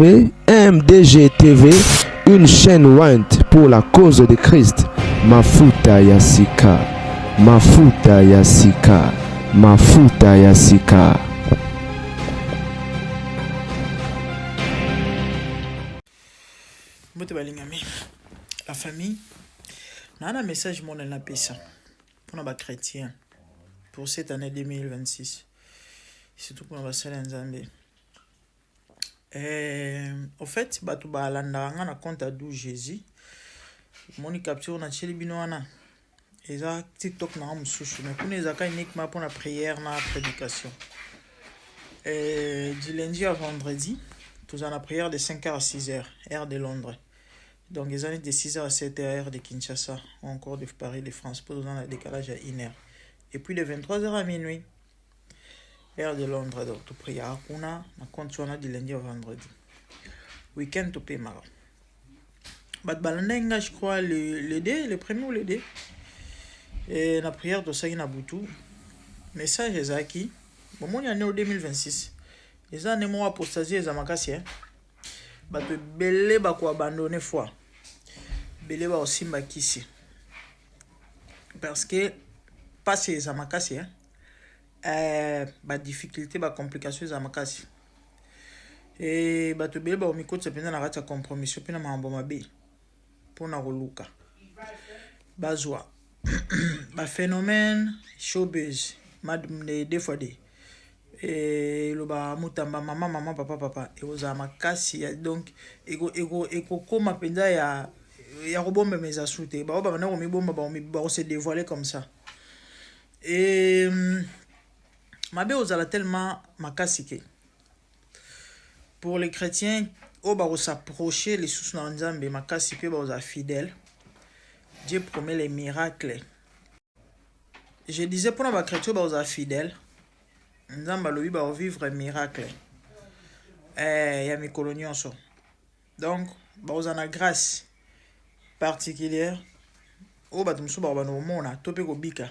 MDG TV, une chaîne ointe pour la cause de Christ. Mafuta ya sika, mafuta ya sika, mafuta ya sika. Mbote balingami, la famille, na na message mona napesa mpona ba chrétien pour cette année 2026, surtout mpona basali ya Nzambe. Au fait, bato balandaka nga na compte ya 12 Jésus. Moni capture natieli bino wana, eza TikTok na nga mosusu, mais kuna ezalaka uniquement mpona prière na prédication. Du lundi à vendredi toza na prière de 5h à 6h, heure de Londres. Donc eza neti de 6h à 7h, heure de Kinshasa ou encore de Paris, de France, mpo toza na décalage ya 1 heure. Et puis de 23h à minuit, heure de Londres. Donc topriaka kuna na compte wana du lundi au vendredi. Week-end topemaka. Bato balandaki nga, je crois, le deux, le premier ou le deux, e na prière tosalaki na butu, message ezalaki: bomoni, année o 2026 eza année moko apostasie eza makasi, eh? Bato ebele bakoabandonner foi, ebele bakosimba kisi, parce que mpasi eza makasi, eh? Badifficulté, bacomplication eza makasi. E bato ebele bakomikotisa mpenza na kati ya compromission mpe na makambo mabe mpona koluka bazwa baphénomène showbiz deux fois deux. Eloba mutamba, mama mama, papa papa, ekozala makasi. Donc ekokóma mpenza ya kobombama, eza su te. Bao babanda komibomba, bakose dévoiler comme ça. E mabe ozala tellement makasi ke pour les chrétiens oyo bakos'approcher lisusu na Nzambe makasi mpe bakozala fidèle, Dieu promet les miracles. Je disais, mpona bachrétien oyo bakozala fidèle, Nzambe alobi bakovivre miracle ya mikolo nyonso. Donc bakozala na grâce particulière oyo bato mosusu bakobanda komona to mpe kobika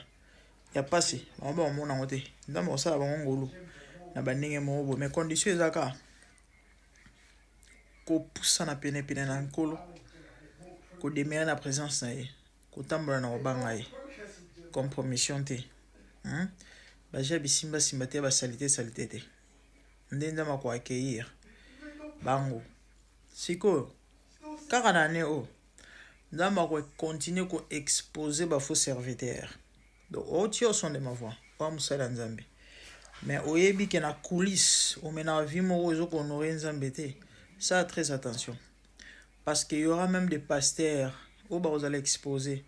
ya mpasi, bango bakomona yango te. Nzambe akosala bango ngolu na bandenge moko boye, mais condition eza kaka kopusana penepene na Nkolo, kodemeurer na présence na ye, kotambola na kobanga ye, compromission te, Baja bisimbasimba te, basalite salite te, nde Nzambe akoaccueillir bango. Sikoyo kaka na année oyo, Nzambe akocontinuer koexposer bafaux serviteur. Donc otie au son de ma voix, oya mosali ya Nzambe, mais oyebi ke na coulisse omenaka vie moko ezokohonorer Nzambe te, ça, très attention, parce que y aura même des pasteurs oyo bakozala exposé,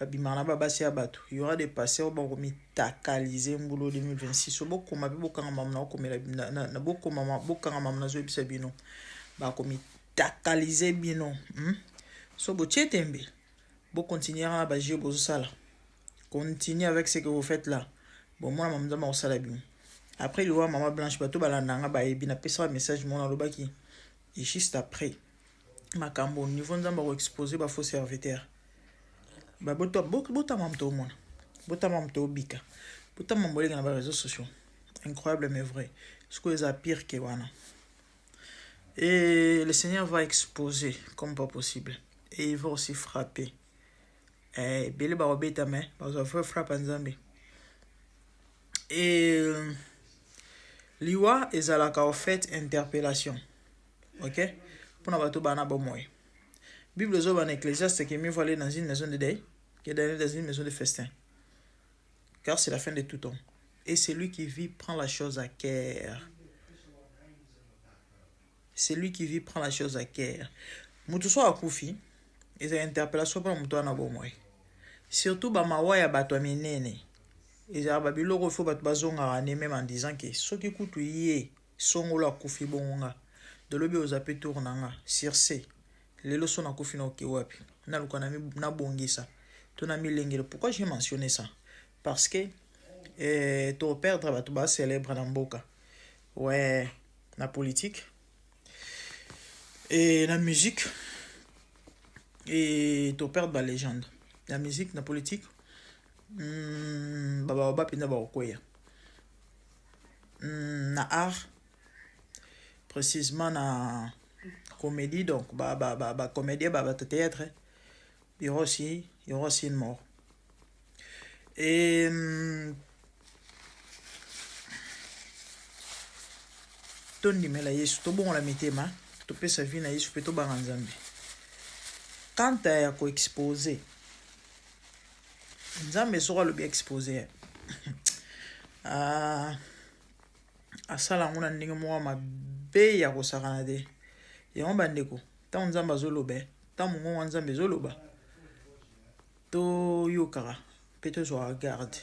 babimaka na babasi ya bato. Y aura des pasteurs oyo bakomitakalize mbula 2026. So bokoma mpe bokangama na okomela, bokoma bokangama, nazoyebisa bino, bakomitakalize bino, So botie tembe, bocontinuer na bajeu bozosala, continuez avec ce que vous faites là. Bomona mama Nzambe akosala bino. Après liwa mama Blanche, bato balandanga bayebi, napesaka message moko, nalobaki, et juste après makambo niveau Nzambe akoexposer bafaux serviteur, botama moto omona, botama moto obika, botama bolenga na baréseaux sociaux. Incroyable mais vrai, sikoyo eza pire ke wana. Et le Seigneur va exposer comme pas possible et il va aussi frapper. Ebele bakobeta, mais bazwa vrai frappe ya Nzambe. E liwa ezalaka au fait interpellation, ok, mpona bato bana bomoi. Bible ezoba na Ecclésiaste que mieux vaut aller dans une maison de deuil que d'aller dans une maison de festin, car c'est la fin de tout homme, et celui qui vit prend la chose à cœur. Celui qui vit prend la chose à cœur. Moto so akufi, eza interpellation mpona moto wana bomoi. Surtout bamawa ya bato ya minene, ezalaka babiloko ifo bato bazongaka ne même en disant ke soki kutu ye songolo akufi, bongo nga dolobi oza mpe tour na nga. Sur ce, lelo so nakufi, na oke wapi? Naluka nabongisa to na milengele. Pourquoi j'ai mentionné ça? Parce que toperdre bato bacélèbre na mboka, ouais, na politique et na musique, et toperdre balégende na musique, na politique. Babaoba mpenza bakokweya na art, précisément na Comédie donc ba ba ba, ba comédien ba bato théâtre. Il y aura aussi, il y aura aussi une mort. Et tondimela Yesu, tobongola mitema, topesa vie na Yesu mpe tobanga Nzambe. Quant à ya koexpose Nzambe, soki alobi expose, ah, asala yango na ndenge moko mabe ya kosakana te. Yango bandeko, ntango Nzambe azoloba, ntango mongongo ya Nzambe ezoloba, toyokaka mpe tozwaka garde.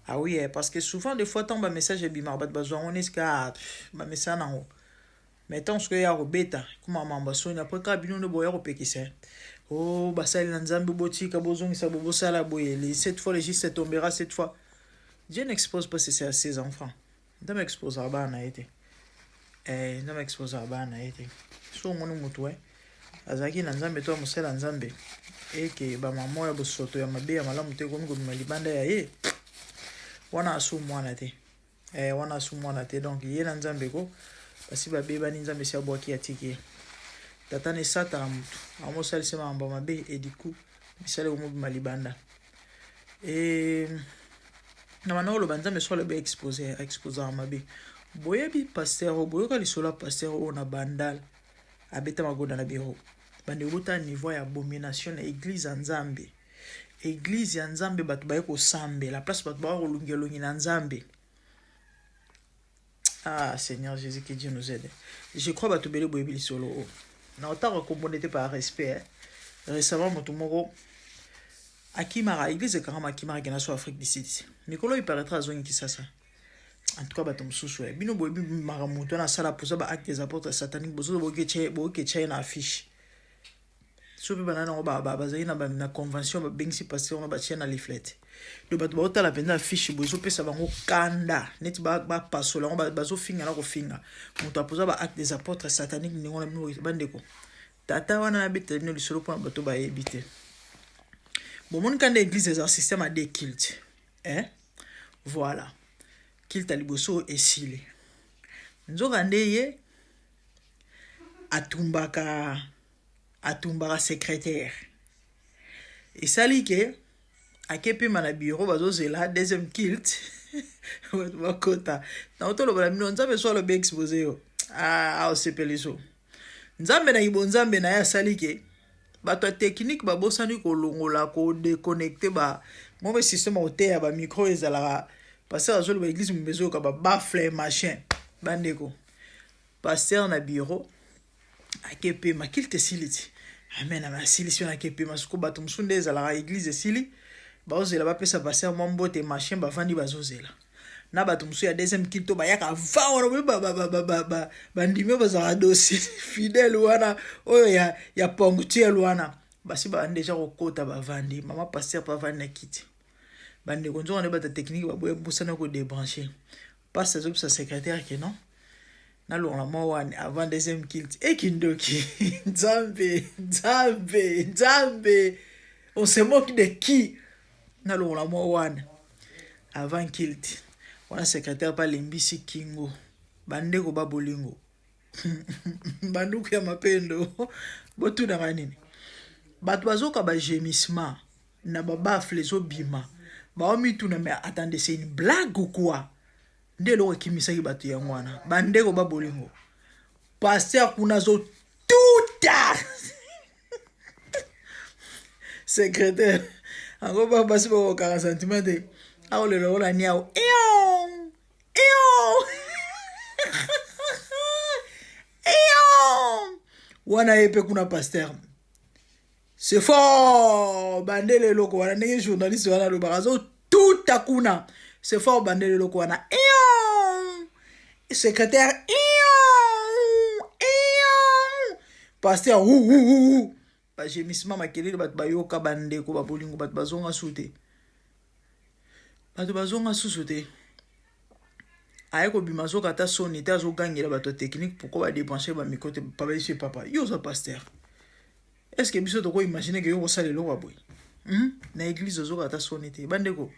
Ah oui, eh, parce que souvent des fois ntango bamessage ebimaka, bato bazwa yango neti ka bamesana nango, mais ntango soki ya kobeta ekoma mambo ya soni. Après kaka bino nde boya kopekisa: o oh, basali na Nzambe, botika, bozongisa, bo bosala boye. Cette fois le juste tombera. Cette fois Dieu n'expose pas ses enfants. Nzambe exposaka bana na ye te. Eh, Nzambe exposaka bana na ye te. So omoni motu e azalaki na Nzambe to ya mosala ya Nzambe, eke bamama ya bosoto ya mabe ya malamu te ekomi kobima libanda ya ye wana, asu mwana te. Eh, wana asu mwana te. Donc ye na Nzambe ko basi babebani. Nzambe esi abwaki, atiki ye. Tata na Satana, motu amosalisa makambo mabe, et du coup misala ekomobima libanda. E na banda koloba, Nzambe so alobi expose, exposaka mabe. Boyebi pasteur oyo, boyoka lisolo ya pasteur oyo na Bandal abeta magoda na biro. Bandeko, botala niveau ya abomination na église ya Nzambe. Église ya Nzambe, bato baye kosambela, place bato baka kolunga elongi na Nzambe. Ah Seigneur Jésus, que Dieu nous aide. Je crois bato ebele boyebi lisolo oyo. Na otaka kombona te par respect, eh. Récemment moto moko akimaka église, ekangama, akimaka, akenda so Afrique du Sud. Mikolo oyo paraîtra azongi Kisasa. En tout cas bato mosusu, eh, bino boyebi makambo moto wana asala, posa ba acte des apôtres satanique. Bozozo booketya ye na affiche. So mpe bana nango bazali na convention, babengisi pasteur wana, batie na leaflet. Donc bato baotala mpenza affiche boye, ezopesa bango kanda neti bapasola yango, bazofinga na kofinga moto apoza ba acte des apôtres satanique. Ndenge wana bino bandeko, tata wana nabetela bino lisolo mpona bato bayebi te. Bomoni kanda, église eza système ya de culte, eh? Voilà, culte ya liboso esili, nzoka nde ye atumbaka secrétaire. Esali ke ake pema na bureau, bazozela deuxième culte, bato bakota. Na toloba na bino, Nzambe so alobi expose yo, aosepeli. So Nzambe na bonzambe na ye asali ke bato ya technique babosani kolongola, kodéconnecter ba moko système ya koteya, bamicro ezalaka. Pasteur azoloba, église mobe ezoyoka babaffle, machin. Bandeko, pasteur na bureau ake pema, culte esili ti amen, asilisi wana, ake pema. Siko bato mosusu nde ezalaka, église esili, baozela bapesa pasteur mwa mbote, machin. Bavandi, bazozela na bato mosusu ya deuxième culte to bayaka va wana. Boye bandimi oyo bazalaka dossier fidèle wana, oyo ya ponctuel wana, basi bandi déjà kokota, bavandi. Mama pasteur mpe avandi na kiti. Bandeko, nzoka nde bato technique baboya, bosana kodébrancher. Pasteur azobisa secrétaire ke non, nalongola mwa wana avant deuxième culte. Ekindoki! Nzambe, Nzambe, Nzambe, on se moque de qui? Nalongola mwa wana avant culte wana. Secrétaire mpe alembisi kingo. Bandeko babolingo, banduku ya mapendo, botunaka nini? Bato bazoka bagémissement na babaffle ezobima, baomituna: mais attendez, c'est une blague ou quoi? Nde eloko ekimisaki bato yango wana. Bandeko babolingo, pasteur kuna azotuta secrétaire yango. Basi bakokaka sentiment te. Akolela ola niao ion ion ion wana. Ye mpe kuna pasteur, c'est fort, bandele eloko wana. Ndenge journaliste wana alobaka, azotuta kuna, c'est fort, bandele eloko wana ion. Secrétaire ion ion, pasteur hu hu hu, bagémissement, makelele, bato bayoka. Bandeko babolingo, bato bazonga su te, bato bazonga susu te. Aye kobima, azoka ata soni te, azogangela bato ya technique: pourquoi badébrancher bamicro te? Papa, biso papa, yo oza pasteur, est ce que biso tokoimaginer ke yo kosala eloko ya boye, Na église ozoka ata soni te. Bandeko,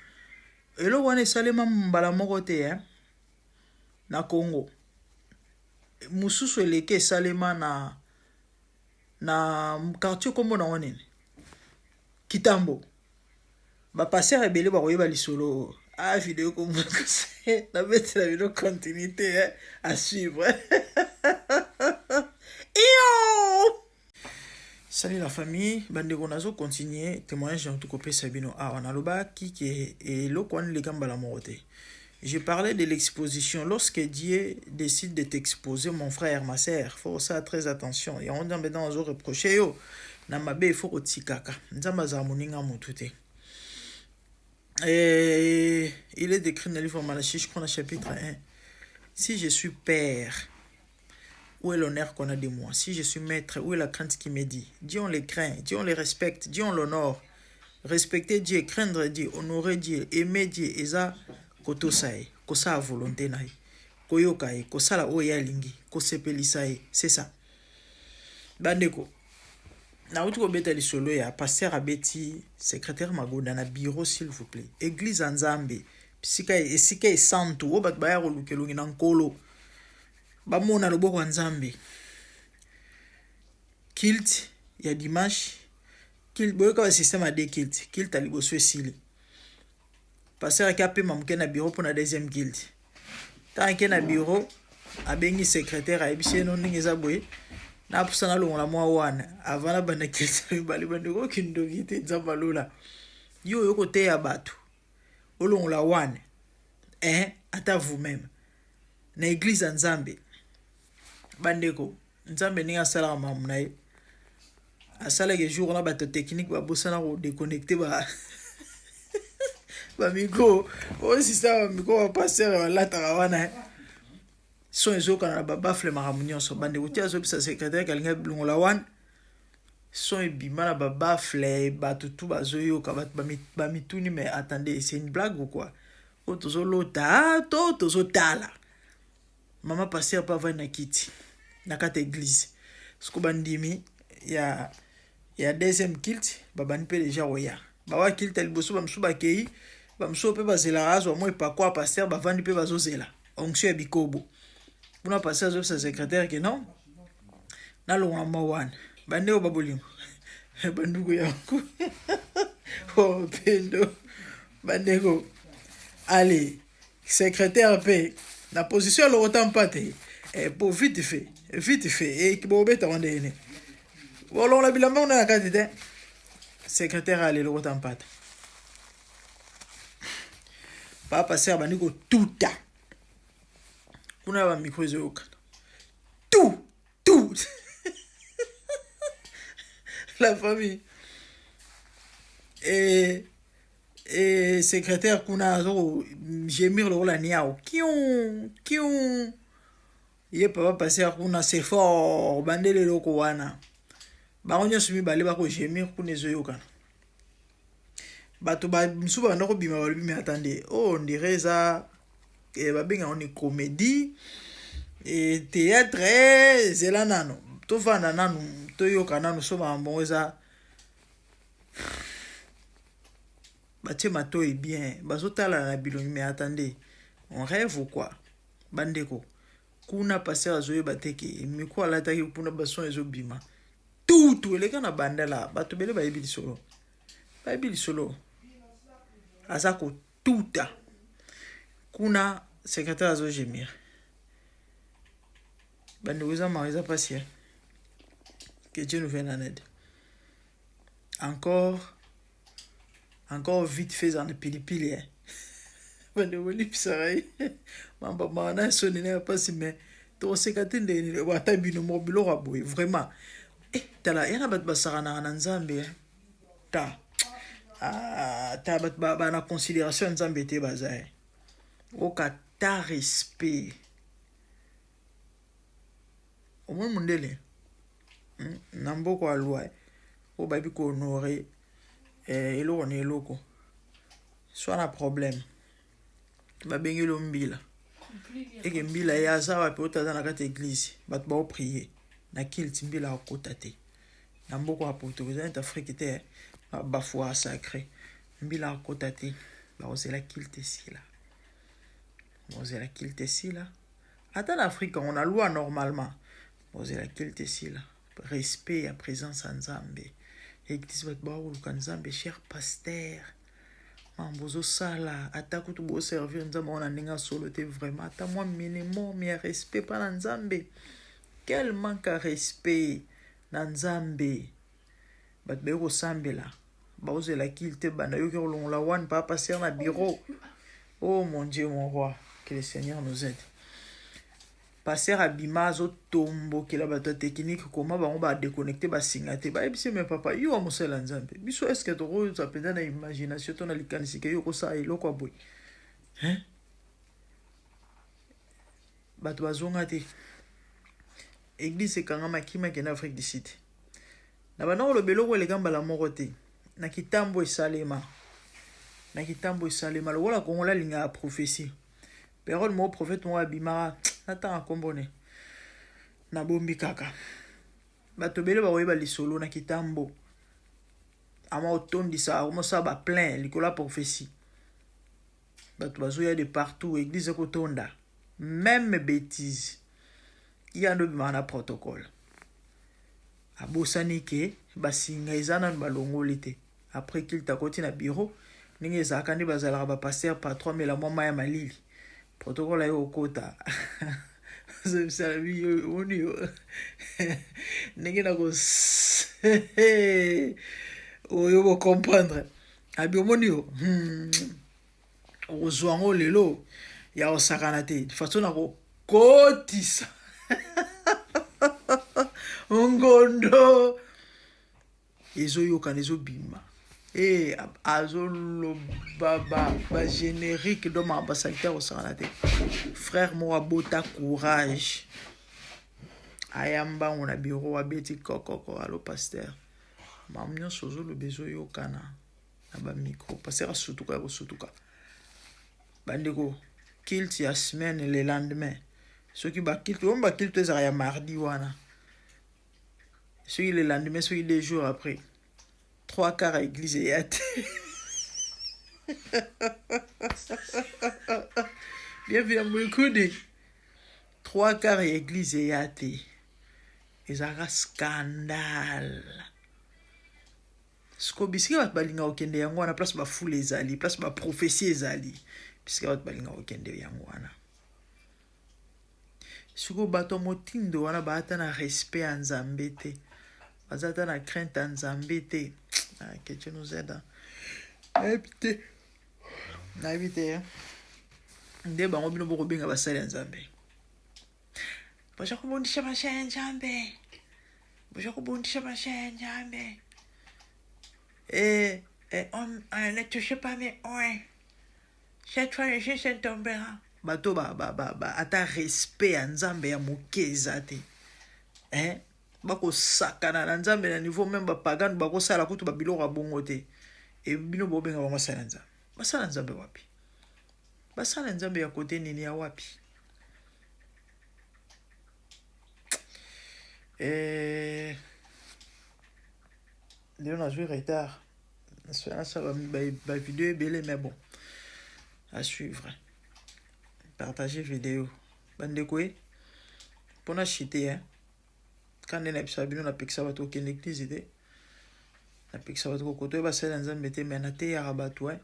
eloko wana esalema mbala moko te, eh? Na Congo mosusu eleki esalema na Na quartier kombo na ngo nini? Kitambo. Ba pasteur ebele bakoyeba lisolo oyo. Ah video komokose nabetela bino continuité hein, à suivre. Iyo! Salut la famille, bandeko nazo continuer témoignage na kopesa bino awa nalobaki ke eloko wana eleka mbala moko te. Je parlais de l'exposition. Lorsque Dieu décide de t'exposer, mon frère, ma sœur, faut ça très attention. Yango Nzambe ntango azo reprocher yo na mabe, il faut kotikaka. Nzambe azala moninga motu te. Et il est écrit dans le livre Malachie, je crois, dans le chapitre 1. Si je suis père, où est l'honneur qu'on a de moi? Si je suis maître, où est la crainte qui me dit? Dieu, on le craint, Dieu, on le respecte, Dieu, on l'honore. Respecter Dieu, craindre Dieu, honorer Dieu, aimer Dieu, eza kotosa ye, kosala volonté na ye, koyoka ye, kosala oyo ye alingi, kosepelisa ye, c'est ça. Bandeko, nauti kobeta lisolo ya pasteur abeti secrétaire Magonda na bureau, s'il vous plaît. Église ya Nzambe, esika esika esantu oyo bato baya koluka elongi na Nkolo, bamona loboko ya Nzambe. Culte ya dimanche, culte boyoka ba système ya deux culte. Culte ya liboso esili, pasteur ake apema moke na bureau mpona deuxième culte. Ntango ake na bureau, abengi secrétaire, ayebisi ye no ndenge eza boye, napusa nalongola mwa wana avant nabanda culte mibale. Bandeko, okindoki te. Nzambe alola yo oyo koteya bato olongola wana, hein, ata vous-même na église ya Nzambe. Bandeko, Nzambe ndenge asalaka makambo na ye, asalaki jour wana bato technique babosana kodéconnecter ba bamicro oyo sisa bamicro bapasteur balataka wana, son ezokana na babaffle, makambo nyonso. Bandeko, ti azobisa secrétaire kalinga longola wana, son ebima na babaffle, bato tu bazoyoka. Bato bamituni: mais attendez, c'est une blague ou quoi? Oyo tozolota to tozotala? Mama pasteur mpe avandi na kiti na kati ya église. Siko bandimi ya deuxième culte babandi mpe déjà koya. Bawa culte ya liboso, bamosusu bakei, bamosusu mpe bazelaka azwa mwa epakwa ya pasteur, bavandi mpe bazozela onction ya bikobo. Kuna pasteur azobisa secrétaire ke non, nalongola mwa wana. Bandeko babolingo, banduku yango pendo, bandeko, allez, secrétaire mpe na position ya lokota mpa te, po vite fait, vite fait, bobetaka ndenge bolongola bilamba kuna na kati te. Secrétaire ale lokota mpata, papa pasteur abandi kotuta kuna, bamicro ezoyokana tout tout. La famille et secrétaire kuna azo gémir lokola niao kion kion. Ye papa pasteur kuna, c'est fort, bandele eloko wana. Bango nyonso mibale bakogémir kuna, ezoyokana. Bato mosusu babanda kobima, balobi: mais attendez, oh, on dirait eza babengaka ni comédie e théâtre. Ezela nano, tovanda nanu, toyoka nanu so makambo ngo eza. Batie matoi bien, bazotala na bilongi: mais attendez, on rêve ou quoi? Bandeko, kuna pasteur azoyeba te ke micro alataki kuna, bason ezobima tutu eleka na bandala. Bato ebele bayebi lisolo, bayebi lisolo. Aza kotuta kuna, secrétaire azogémir. Bandeko, eza mawa, eza mpasi. Que Dieu nous vienne en aide. Encore, encore, vite fait eza na pilipili, eh. Bandeko, bolimbisaka ye mamba mawa na soni na ya mpasi, mais tokoseka te ndenge nini? Ata bino moko, biloko ya boye vraiment, eh, tala ya na bato basakanaka na Nzambe, eh. Ta ah, ta bato bana considération ya Nzambe te, baza, eh. Oka ta respect omoni mondele, Na mboka ya loi oyo bayebi kohonorer eloko na eloko, so na problème babengeli yo mbila eke mbila ye aza wapi? Oyo aza na kati ya église, bato baoprier na culte, mbila akota te. Na mboka ya poto, eza neti Afrique te, bafoire sacré, mbila akota te. Bakozela culte esila, bakozela culte esila. Ata na Afrique yango, na loi, normalement bozela culte esila. Respect ya presence ya Nzambe. Eglise bato bakoluka Nzambe, cher pasteur. Mambo ozosala ata kutu boservir Nzambe wana ndenge ya solo te vraiment ata mwa minimum ya respect mpa na Nzambe. Quel manque ya respect na Nzambe. Bato baye kosambela baozela culte banda yoki kolongola wana pa pasteur na bureau. Oh mon Dieu mon roi, que le Seigneur nous aide. Pasteur abima azotombokela bato ya technique koma bango ba déconnecter basinga te bayebisi me papa yo wa mosali ya Nzambe biso est ce que tokozwa mpenza na imagination to na likanisi ke yo okosala eloko ya boye hein? Bato bazonga te église ekangama kima kende Afrique du Sud na banda koloba eloko eleka mbala moko te na kitambo esalema na kitambo esalema lokola kongola alingaka prophétie Parole moko prophète moko abimaka natanga nkombo ne nabombi kaka bato ebele bakoyeba lisolo na kitambo ama otondisa akomosala ba plein likolo ya prophétie bato bazoya de partout église ekotonda même bêtise ya ndo obimaka na protocole abosani ke basinga eza nanu balongoli te après culte akoti na bureau ndenge ezalaka nde bazalaka bapasteur patron amela mwa mai ya malili protocole aye kokota ozobisala omoni yo ndenge nako oyo bocomprendre abi omoni yo okozwa yango lelo ya kosakana te façon na kokotisa ngondo ezoyokana ezobima e azoloba ba générique do makambo basalite ya kosakana te frère moko abota courage aya mbangu na bureau abeti kokoko alo pasteur makambo nyonso ozoloba ezoyokana na bamicro pasteur asutuka ya kosutuka bandeko culte ya semaine le lendemain soki baculte oyo baculte ezalaka ya mardi wana soki le lendemain soki 2 jours après 3/4 ya église eya te. Bienvenue ya moikudi 3/4 ya église eya te ezalaka scandale. Siko bisika bato balingaka kokende yango wana place bafule ezali place baprophétie ezali bisika bato balingaka kokende yango wana. Sikoyo bato ya motindo wana baza ata na respect ya Nzambe te baza ata na crainte ya Nzambe te. Ah, que Dieu nous aide. Nayebi te nayebi te nde bango bino bokobenga basali ya Nzambe boza kobundisa basali ya Nzambe boza kobundisa basali ya Nzambe ne touchez pas mes oints cette fois le juste tombera. Bato ba, ba, ba, ba, ata respect ya Nzambe ya moke eza te eh? Bakosakana na Nzambe na niveau meme bapagane bakosala kutu babiloko ya bongo te e bino bobenga bango basala Nzambe basala Nzambe wapi basala Nzambe ya kote nini ya wapi lelo nazwi retard nasala bavideo ebele mais bon à suivre partager vidéo bandeko e mpona chite hein ka nde nayebisaka bino napekisa bato kokende église te napekisa bato kokota oyo basali ya Nzambe te mais nateyaka bato hein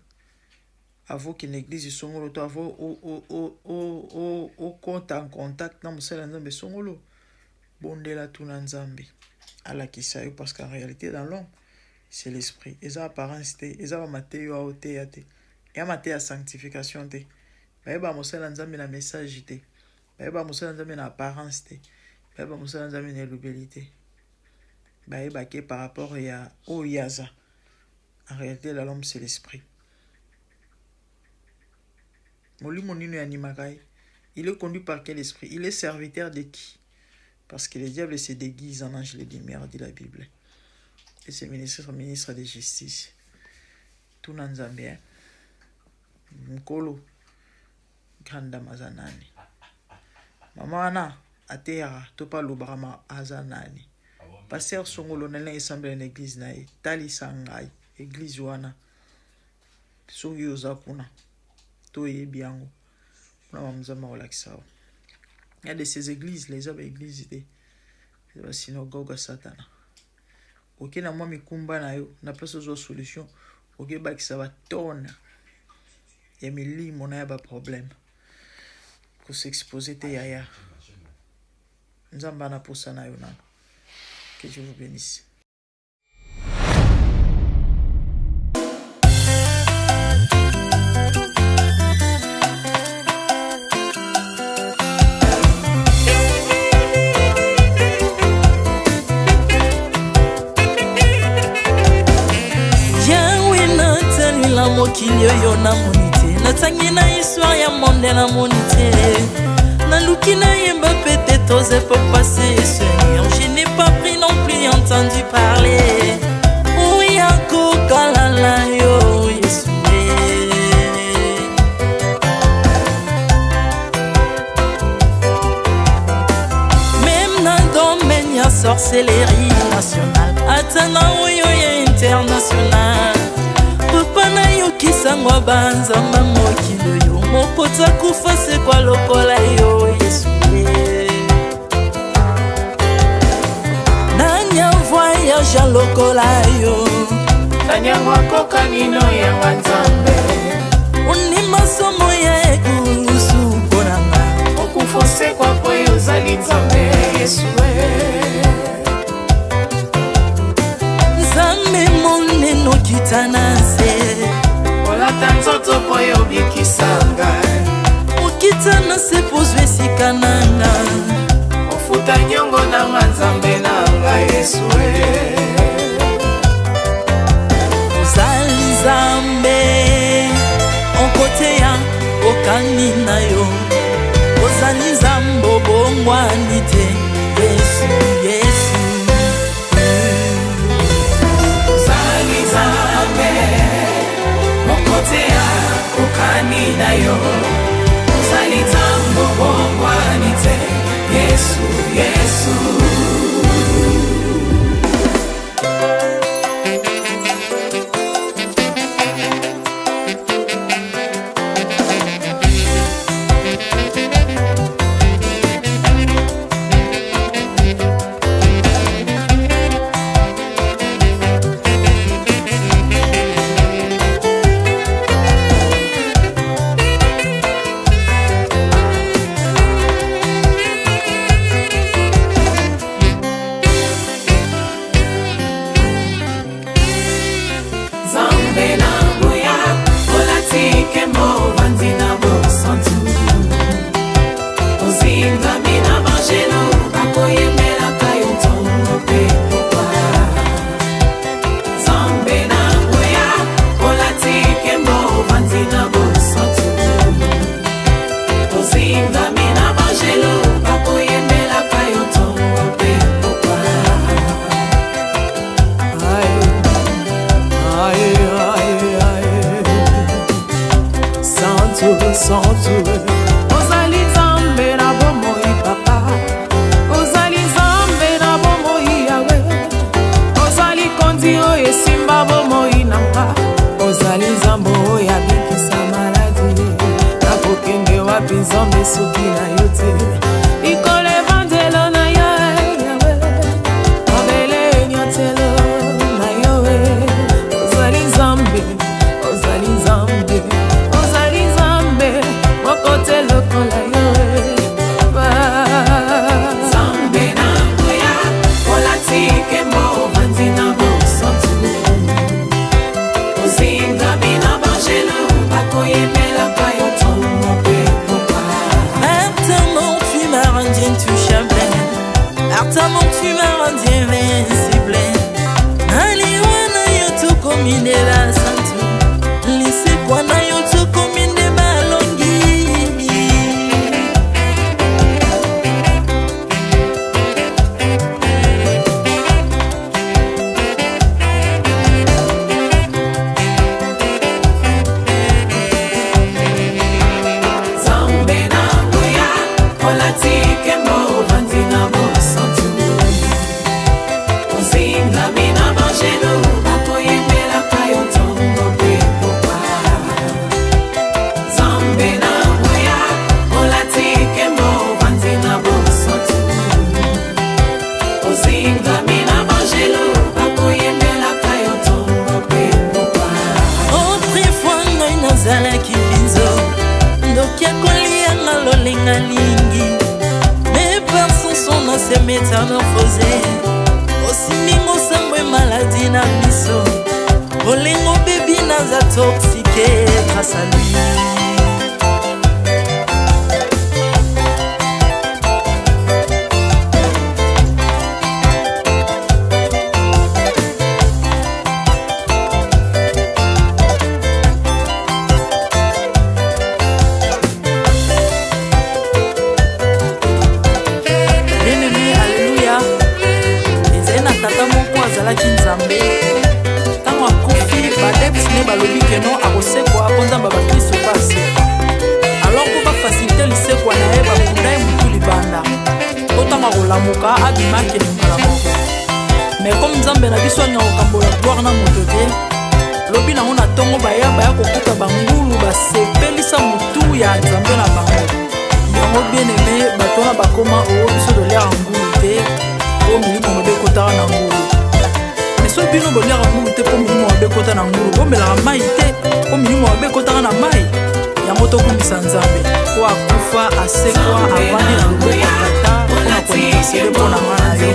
avo okende église songolo to avo okota en contact na mosali ya Nzambe songolo bondela tuna Nzambe alakisa yo parce qu'en réalité dans l'homme c'est l'esprit eza apparence te eza bamateyo aoteya te ya mateya sanctification te bayeba mosali ya Nzambe na message te bayeba mosali ya Nzambe na apparence te bayeba mosali ya Nzambe na elobeli te bayebake par rapport ya oyo ye aza. En réalité l'homme c'est l'esprit molimo nino animaka ye. Il est conduit par quel esprit? Il est serviteur de qui? Parce que le diable se déguise en ange de lumière, dit la Bible. Et ce ministre, ministre de justice. Tuna Nzambe, hein? Nkolo, grande dame aza nani? Mama wana ateyaka to pa alobaka ma aza nani? Pasteur Songolo nani esambela na église na ye? Talisa ngai église wana. Soki oza kuna to oyebi yango. Kuna ba Nzambe akolakisa yo. Il y a de ces églises, les ba églises te. Eza ba synagogue ya satana. Oke na mwa mikumba na yo na place ozwa solution, oke bakisa ba tonne ya milimo na ya ba problème. Ko s'exposer te yaya. Nzambe ana posa na yo nano. Que Dieu vous bénisse. Mokili oyo namoni te, natangi na histoire ya monde namoni te, naluki nayemba peut-être aux époques passées. Seigneur, je n'ai pas pris non plus entendu parler oya kokalala yo Yesu. Même na domaine ya sorcellerie nationale, ata na oyo ya international, papa nayokisango banzamba mokili oyo moko takufa sekwa lokola yo Yesu. Nani avoyage lokola yo? Nani yango akokani no yanga Nzambe? Ondima somo ya ekulusu mpo na nga. Okufa osekwa po yo ozali Nzambe Yesu. Nzambe monene okita na nse, olata nzoto po yo obikisa ngai. Okita na se po ozwa esika na nga. Ofuta nyongo na nga Nzambe na nga Yesu. Ozali Nzambe okoteya okani na yo, ozali Nzambe obongwani te Yesu, Yesu. Ozali Nzambe okoteya okani na yo, ozali Nzambe obongwani te Yesu, Yesu. Nzambe na nguya, olati nkembo, ovandi na bosantu, ozingami na bangelo bakoyembelaka yo ntongo mpe pokwa. Nzambe na nguya, olati nkembo, ovandi na bosantu, ozingami na bangelo bakoyembelaka yo ntongo mpe pokwa. Aïe, aïe, aïe, aïe. Santu, santu. Ozali Nzambe na bomoi papa, ozali Nzambe na bomoi yawe, ozali kondi oyo esimba bomoi na nga, ozali Nzambe oyo abikisa maladi. Nakokende wapi Nzambe soki na yo te? Likolo evandelo na yo yawe, mabele enyatelo na yo. Ozali Nzambe, ozali Nzambe, ozali Nzambe moko te lokola yo. Nzambe na nguya, olati nkembo, ovandi na bosantu, ozingami na bangelo bakoyembelaka yo ntongo mpe pokwa. Par ta mort tu m'as rendu intouchable, par ta mort tu m'as rendu invincible. Na liwa na yo tokomi nde basantu, lisekwa na yo tokomi nde balongi. Nzambe na nguya, olati nkembo, ovandi na bosantu, Métamorphose osimbi ngosambwe maladi na biso bolingo bebi naza toxique grâce à lui. Bien-aimé, alleluya. Ezali na tata moko azalaki Nzambe. Ntango akufi, baadepte ne balobi keno akosekwa mpo Nzambe ya bakristo mpe asekwa. Alors mpo bafacilite lisekwa na ye, bakunda ye motu libanda mpo ntango akolamuka abima akende mbala moko. Mais comme Nzambe na biso alingaka kokambola gloire na moto te, lobi nango na ntongo baya baya kokuta bangulu basepelisa motu ya Nzambe na bango. Yango bien aimé, bato wana bakoma oo biso toliaka ngulu te mpo milimo mabe ekotaka na ngulu. Mais soki bino boliaka ngulu te mpo milimo mabe ekota na ngulu, bomelaka mai te mpo milimo mabe ekotaka na mai. Yango tokumbisa Nzambe po akufa, asekwa, avandi na loboko ya Tata mpona kointercede mpo na nga na yo.